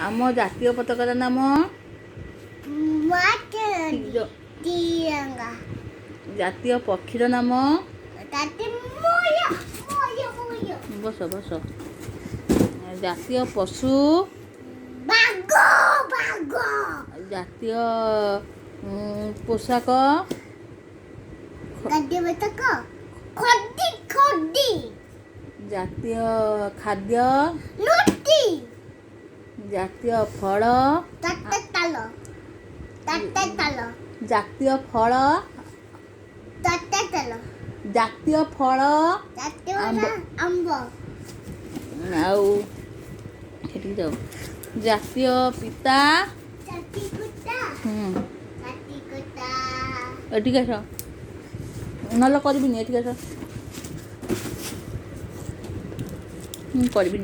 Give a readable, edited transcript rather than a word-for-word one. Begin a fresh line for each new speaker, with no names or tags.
ଆମ ଜାତୀୟ ପତାକାର ନାମ?
ତିରଙ୍ଗା।
ଜାତୀୟ ପକ୍ଷୀର ନାମ?
ତାତେ ମୋୟ ମୋୟ ମୋୟ।
ବସ ବସ। ଜାତୀୟ ପଶୁ?
ବାଘ ବାଘ।
ଜାତୀୟ ପୋଷାକ?
ଗାଦ୍ୟ ବତକ, ଖଦି ଖଦି।
ଜାତୀୟ ଖାଦ୍ୟ?
ଲୁଟି।
ଜାତୀୟ ଫଳ?
ତାତେ ତାଲ ତାତେ ତାଲ।
ଜାତୀୟ ଫଳ?
ତାତେ ତାଲ।
ଜାତୀୟ ଫଳ?
ଜାତୀୟ
ଆମ୍ବ।
ଆମ୍ବ।
ଆଉ ସେଠିକି ଯାଉ। ଜାତୀୟ ପିତା?
ଜାତି କୁଟା।
ହୁଁ।
ଜାତି କୁଟା।
ଏଠିକି ଆସ, ନହେଲେ କରିବିନି। ଏଠିକି ଆସ, ମୁଁ କରିବିନି।